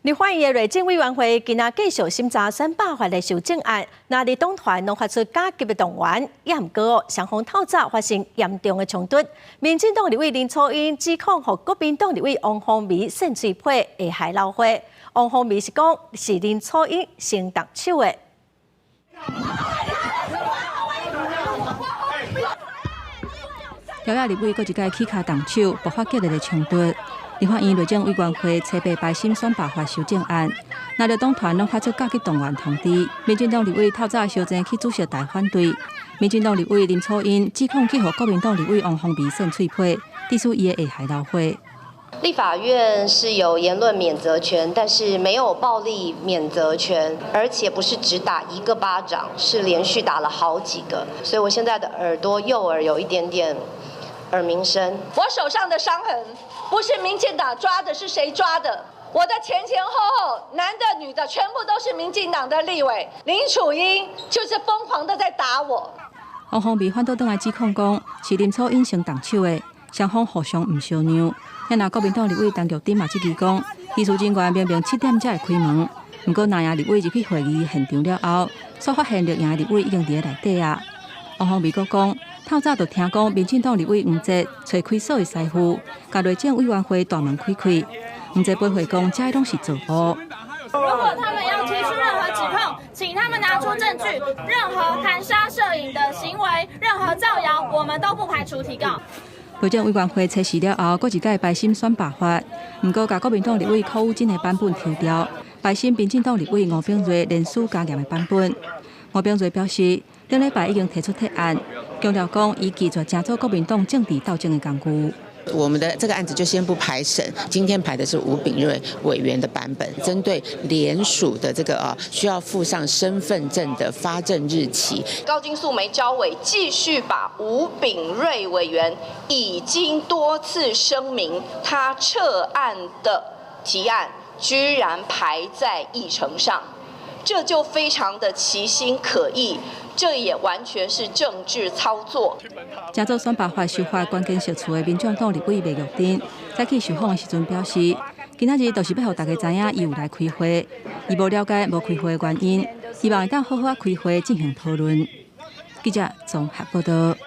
立法院的內政委員會今仔繼續審查選罷法的修正案，若佇黨團攏發出加急的動員，也毋過雙方透早發生嚴重的衝突。民進黨立委林楚茵指控予國民黨立委王鴻薇搧喙皮會害老花。王鴻薇是講是林楚茵先動手的。朝野立委閣一擺起跤動手，爆發激烈的衝突。立法院內政委員會初八排審選罷法修正案，若著黨團攏發出加急動員通知。民進黨立委透早相爭去主席台反對。民進黨立委林楚茵指控去予國民黨立委王鴻薇搧喙皮，致使伊的下頦流血。立法院是有言論免責權，但是沒有暴力免責權，而且不是只打一個巴掌，是連續打了好幾個，所以我現在的耳朵右耳有一點點耳鳴聲。我手上的傷痕不是民進黨抓的，是誰抓的？我的前前後後，男的女的，全部都是民進黨的立委。林楚茵就是瘋狂的在打我。王鴻薇反倒轉來指控講，是林楚茵先動手的，雙方互相毋相讓。若國民黨立委陳玉珍嘛質疑講，技術人員明明7點才會開門，毋過藍營立委入去會議現場了後，煞發現綠營立委已經佇咧內底啊。王鴻薇閣講，透早就聽講民進黨立委黃捷揣開所的師傅，共內政委員會大門開開。黃捷駁回講，這攏是造謠。如果他們要提出任何指控，請他們拿出證據。任何含沙射影的行為，任何造謠，我們都不排除提告。內政委員會測試了後，閣一擺排審選罷法，毋過共國民黨立委柯宇禎的版本抽掉，排審民進黨立委吳秉叡連署加鹽的版本。吳秉叡表示，頂禮拜已經提出提案，強調講伊拒絕成做國民黨政治鬥爭的工具。我們的這個案子就先不排審，今天排的是吳秉叡委員的版本，針對聯署的這個啊需要附上身份證的發證日期。高金素梅召委繼續把吳秉叡委員已經多次聲明他撤案的提案，居然排在議程上，這就非常的其心可疑。這也完全是政治操作。成做選罷法修法關鍵釋詞的民眾黨立委麥玉珍，早起受訪的時陣表示，今仔日就是欲予大家知影伊有來開會，伊無了解無開會的原因，希望會當好好仔開會進行討論。記者綜合報道。